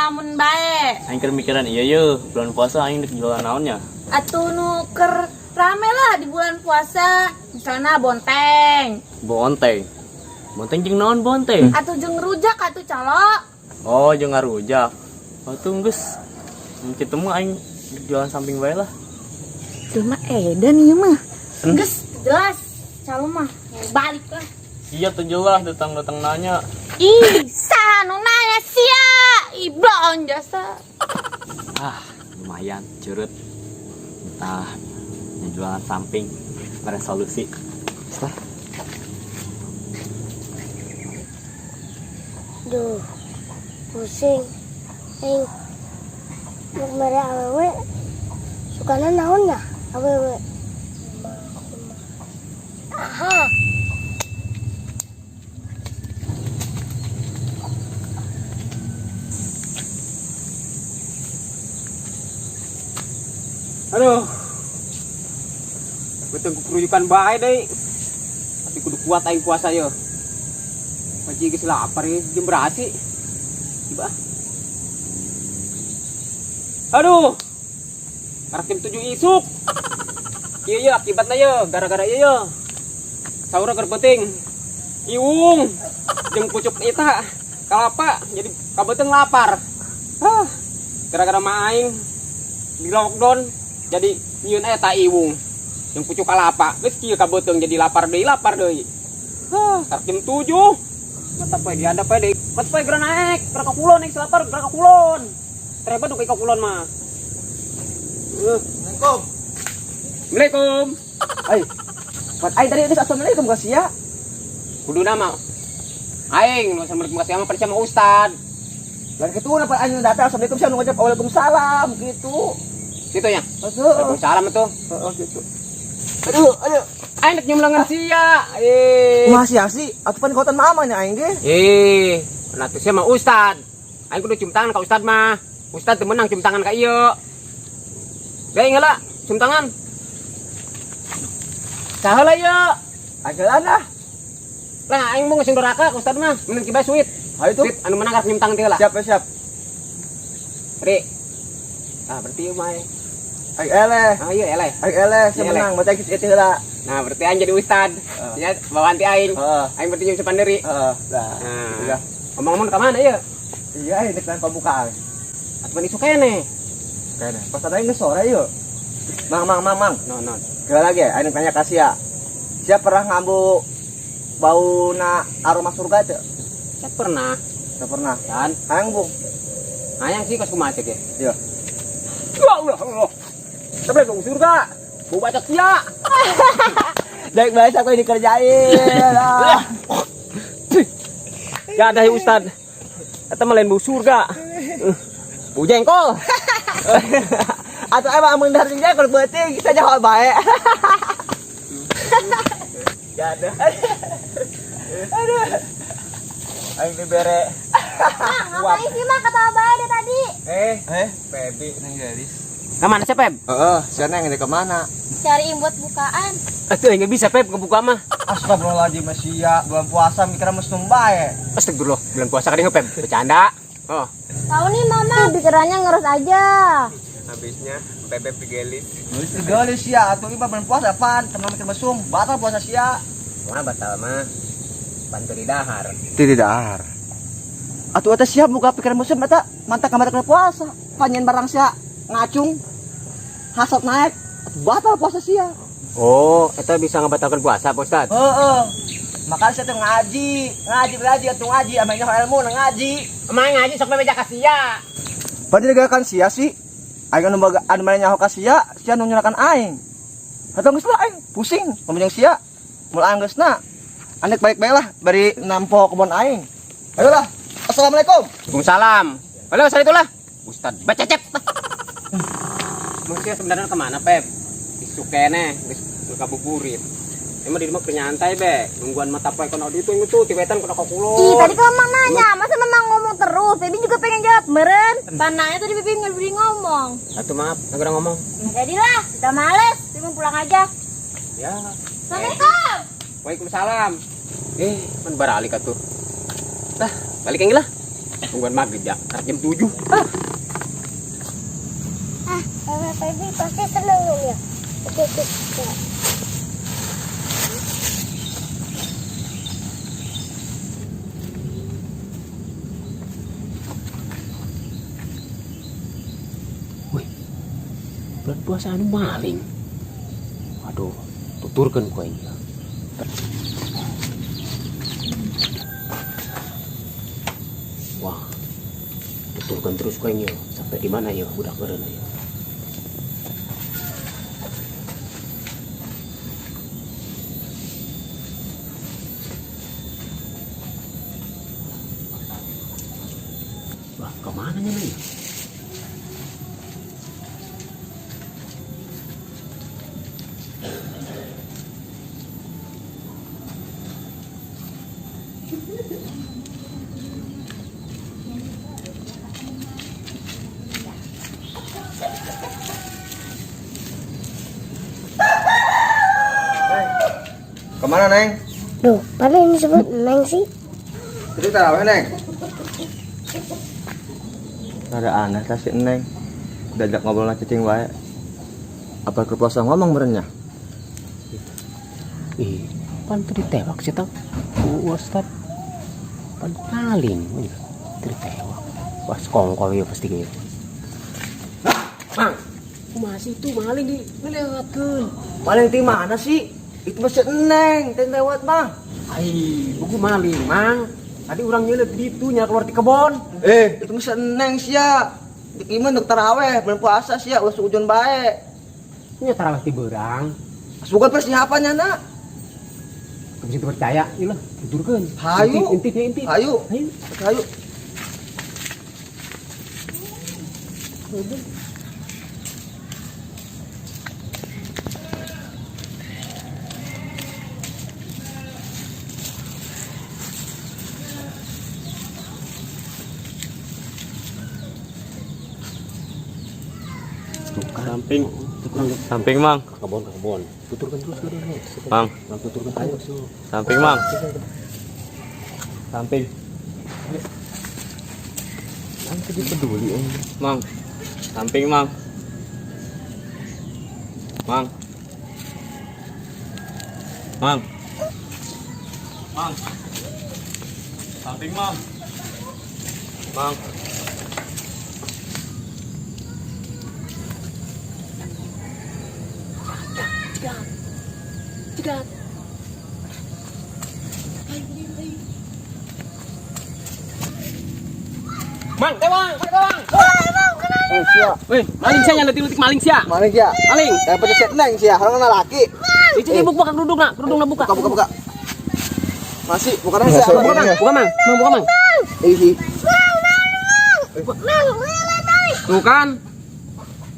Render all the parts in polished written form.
Ngalamun bae. Aing keur mikiran iya ye, bulan puasa aing dek jualan naonnya. Atuh nu keur rame lah di bulan puasa. Misalnya bonteng. Bonteng. Bonteng jeung naon bonteng? Atuh jeung rujak atuh calo. Oh, jeung ngarujak. Oh, tuh geus. Kitu mah aing jualan samping bae lah. Jelema edan ieu mah. Geus jelas calo mah balik lah. Iya tuh jelas datang-datang nanya. Ih, saha nu nanya sia? Ih, blon jasa. Ah, lumayan curut. Entah jualan samping ada solusi. Setelah. Duh, pusing. Aing mau mere awewe sukana naon ya awewe. Aha. Aduh. Beteng kerujukan bae deui. Tapi kudu kuat aing puasa ye. Panci geus lapar ye, jeung berasi. Tiba. Aduh. Karek jam 7 isuk. Kieu ye akibatna ye, gara-gara ieu ye. Sahur keur penting. Iwung jeung pucuk eta kalapa jadi kabeuteung lapar. Hah. Gara-gara mah aing di lockdown jadi nyieun eta iwung jeung pucuk kalapa. Geus kieu kabeuteung jadi lapar deui, lapar deui. Hah, karek jam 7. Mata poe diadap poe deui. Mata poe geura naek, geura ka kulon naik lapar, geura ka kulon. Terhebat duka ka kulon mah. Assalamualaikum. Assalamualaikum. Ai. Pan aing tadi geus assalamualaikum ka sia. Kuduna mah aing nu assalamualaikum ka sia mah percaya sama ustad. Lan kitu na pan aing datang assalamualaikum sia nu ngajawab waalaikumsalam gitu. Gitu nya. Heeh. Waalaikumsalam atuh. Heeh gitu. Aduh, aduh. Aing rek nyium lengan sia. Eh. Kumaha sia sih? Atuh pan kautan mama nya aing ge. Eh, nah tuh sia mah ustad. Aing kudu cium tangan ka ustad mah. Ustad teu meunang cium tangan ka ieu. Geuing heula, cium tangan. Saha lah ieu? Aing heula lah. Lah aing mau ngesing doraka ka ustad mah. Mending kiba suit. Hayu tuh. Suit anu menang karek nyium tangan teh heula. Siap, ya, siap. Ri. Ah, berarti ieu mah. Aing eleh. Ah, iya eleh. Aing eleh, sia Iya, eleh. menang, berarti aing geus heula. Nah, berarti aing jadi ustad. Heeh. Ya, bawa anti aing. Heeh. Aing berarti nyium sepanderi. Heeh. Lah. Nah. Gitu ya. Ngomong-ngomong ka mana ieu? Iya, aing dek pembukaan. Atuh pan isuk keneh. Kene. Pas ada aing geus sore ieu. Mang, mang, mang, mang. Non, non. Sekali lagi ya, aing tanya ka sia. Sia pernah ngambu bau na aroma surga itu? Saya pernah. Saya pernah. Kan? Hayang, Bung. Hayang sih kos kumaha cek ya. Iya. Ya Allah, Allah. Sampai bau surga. Bau baca sia. Daik bahasa aku yang dikerjain. Ah. Ya ada ya Ustad. Eta mah lain bau surga. Bau jengkol. Atau emang amun dari jengkol beuting kita jawab bae. Gak ada. Aduh. Aing dibere. Mang, ngapain sih Mang ketawa bae deh tadi? Pebi. Neng Gelis. Ke mana sih, Peb? Heeh, sia neng ke mana? Cariin buat bukaan. Atuh nggak bisa, Peb, kebuka mah. Astagfirullahaladzim, sia bulan puasa mikirnya mesum bae. Astagfirullah, bulan puasa kali Peb. Bercanda. Oh. Tahu nih Mama, pikirannya ngeres aja. Habisnya Bebek digelis. Gelis sia, atuh ieu bulan puasa pan, teman mikir mesum, batal puasa sia. Wah, batal mah. Bantu di dahar. Tidak dahar. Atuh eta sia buka pikiran mesum eta mantap kamar kena puasa. Panjen barang sia ngacung. Hasad naik, atuh batal puasa sia. Oh, eta bisa ngebatalkan puasa, Pak Ustad? Heeh. Makanya saya tuh ngaji, ngaji ngaji atuh ngaji, ameh nyaho ilmu na ngaji. Emang ngaji sok bebeja ka sia. Padahal digakan sia sih. Aing anu baga anu mana nyaho ka sia, sia nu nyerakan aing. Atau geus lah aing pusing ngomong jeung sia. Mul aing geusna. Anek balik bae lah bari nampo kebon aing. Ayolah. Assalamualaikum. Waalaikumsalam. Halo, saya itulah. Ustad bacecet. Maksudnya sebenarnya kemana, Pep? Isuk keneh, geus ngabuburit. Emang di rumah nyantai be, nungguan mata poe kono ditu itu tiwetan kono ka kulon. Ih, tadi kan Mamang nanya, masa Mamang ngomong terus? Pebi juga pengen jawab, meren. Pananya tadi Pebi nggak beri ngomong. Atuh maaf, nggak ngomong. Nggak jadilah, udah males, Pebi mau pulang aja. Ya. Assalamualaikum. Waalaikumsalam. Man baralik atuh. Lah, balik yang lah. Tungguan maghrib ya, karena jam 7. Ah, Bapak Feby pasti seneng ya. Oke, oke. Ya. Bulan puasa anu maling. Aduh, tuturkan ku aing. Wah, tuturkan terus ku aing ya. Sampai di mana ya budak beureun ya. Wah, kemana nya ya? Kemana, Neng? Duh, padahal ini sebut Neng sih. Jadi tarawih, Neng. Ada aneh tah si Neng. Diajak ngobrol na cicing wae. Apa keur puasa ngomong merenya? Ih, pan teu ditewak sih tang. Ku Ustad. Pan maling, ih, teu ditewak. Wah, sekongkol ya pasti gitu. Mang, masih itu maling di ngelewakeun. Maling di mana sih? Itu masih Neng, teh lewat mah. Ai, buku maling, Mang. Tadi orang nyelip di itu nya keluar di kebon. Eh, itu masih Neng sia. Di iman dok taraweh, bulan puasa sia, ulah suudzon bae. Nya tarawih ti beurang. Sugan persiapannya nak. Kamu sih percaya, ieu lah, tuturkeun. Hayu. Intip, intip, intip. Hayu. Hayu. Hayu. Samping. Samping, Mang. Ke kebon, ke kebon. Tuturkan terus udah, Mang. Mang tuturkan terus. Samping, Mang. Samping. Mang tadi peduli eh. Mang. Samping, Mang. Mang. Mang. Mang. Samping, Mang. Mang. Mang, tewang, tewang. Eh, sia. Weh, maling sia nya leutik-leutik maling sia. Maling sia. Maling. Yang penting si Neng sia, orang kenal laki. Itu dia buka kerudung nak, kerudung nak buka. Buka, buka, buka. Masih, bukan aja. Buka, Mang, buka, Mang. Mang, buka, Mang. Ih, Mang, boleh tarik. Tuh kan.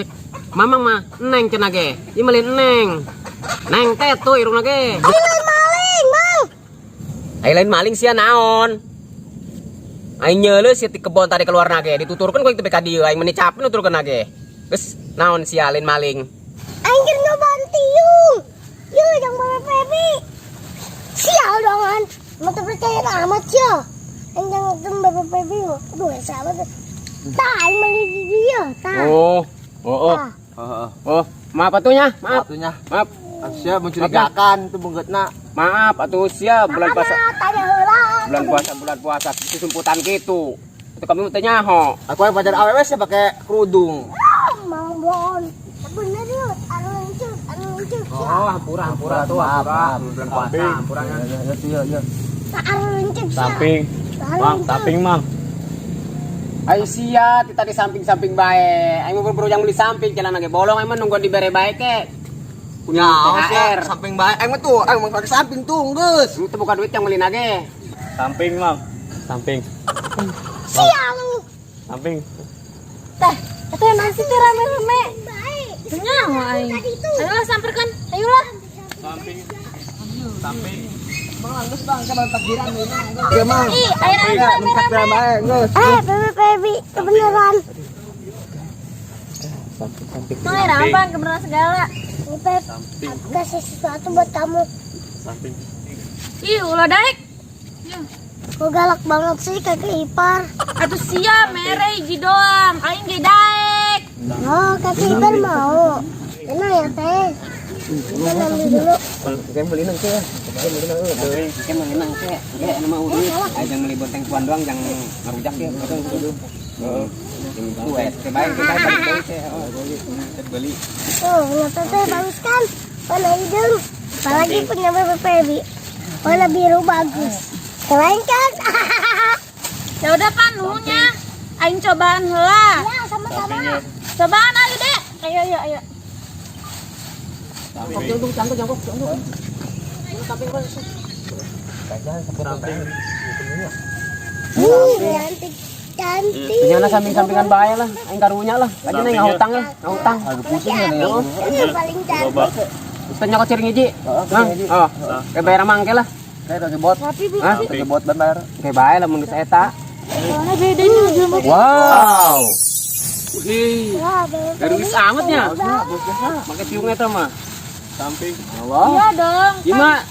Cek, mamang mah neng cenah ge. Ieu mah lain neng. Neng teh tuh irungna ge. Ayo lain maling, Mang. Ai lain maling sia naon? Aing nyeuleuh sia ti kebon tadi keluar nage, dituturkeun ku aing teh ka dieu, aing meuni capek nuturkeun nage. Geus naon sia lain maling. Aing keur nyobaan tiung. Yuk, jangan Bapak Feby. Sial dong, an. Mau percaya amat ya. Aing jangan ketemu Bapak Feby. Aduh, sahabat. Tah, aing beli di dia. Tah. Oh, oh, oh. Tah. Oh, maaf atunya, maaf. Atunya. Maaf. Sia mencurigakan itu bungketna. Maaf atuh sia bulan puasa. Amat, tanya heula. Bulan puasa, bulan puasa susumputan gitu. Itu kami teh nyaho. Aku yang pacar awewe sih pakai kerudung. Ah, Mang Bon. Bener yuk, anu lucu, anu lucu. Oh, hampura, hampura tuh, hampura. Bulan puasa, hampura. Ya, ya, ya, ya, ya. Tah, anu lucu. sia. Samping. Tah, anu Mang, lucu. samping, Mang. Ayo sia, kita di samping-samping bae. Aing mau buru yang beli samping, jalan lagi bolong aing mah nungguan dibere bae ke. Punya Ya, THR. samping bae. Aing mah tuh, aing mah pakai samping tuh, geus. Itu bukan duit yang beli nage. Samping, Mang. Samping. Sial lu. Samping. Teh, itu yang nasi teh rame-rame. Baik. Nyawa aing. Tadi itu. Ayolah samperkan. Ayolah. Samping. Samping. Ya, Mang. Ih, air air Ya, takbiran bae, geus. Eh, Bapak Feby, kebenaran. Samping, samping. Mang air apaan kebenaran segala. Ini Pep, aku kasih sesuatu buat kamu. Samping. Ih, ulah daek. Kok galak banget sih kakak ipar. Atuh sia mere hiji doang, aing ge daek. Oh, kakak ipar mau. Enak ya teh. Kita ambil dulu. Kayak beli nang teh. Oke, mengenang teh. Oke, anu mah udah. Ayo jangan beli bonteng tuan doang, jangan ngerujak ya. Betul. Heeh. Oke, baik, baik, baik, baik. Oh, beli. Tuh, punya teteh bagus kan? Warna hidung. Apalagi punya Bebe Pebi. Warna biru bagus. Keren kan? Ya udah pan nuhun nya. Aing cobaan heula. Ya, sama-sama. Cobaan ayo, Dek. Ayo ayo ayo. Jongkok, jongkok, jongkok, jongkok, jongkok. Ih, cantik. Cantik. Punya samping-sampingan bae lah, aing karunya lah. Aja nih ngahutang lah, ngahutang. Agak pusing ya nih. Ini yang paling cantik. Ustaz nyokot cering hiji. Nah, oh, kayak bayar mangke lah. Kayak pakai bot. Hah? Pakai bot bayar. Kayak bae lah mun geus eta. Soalnya beda nih jelema. Wow. Wih, Wah, Bebe Pebi. garis amatnya. Bagus. Make tiung eta mah. Samping. Allah. Iya dong. Ieu mah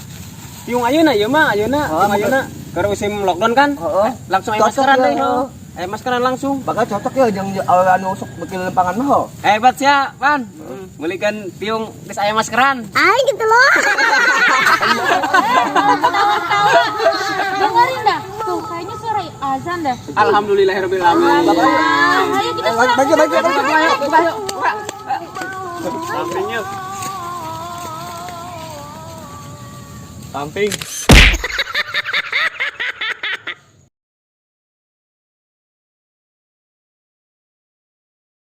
tiung ayeuna ieu mah ayeuna, tiung ayeuna. Keur musim lockdown kan? Heeh. Langsung aya Cocok maskeran ya, deh. heeh. Aya maskeran langsung. Bakal cocok ya jeung awewe anu sok beuki lempangan mah ho. Hebat sia, Pan. Belikan tiung geus aya maskeran. Aing gitu loh. Ketawa-tawa. Dengerin dah. Tuh, kayaknya suara azan dah. Alhamdulillahirabbil alamin. Ah, ayo kita sholat. Bagi bagi bagi. Ayo, ayo. Sampingnya. Samping.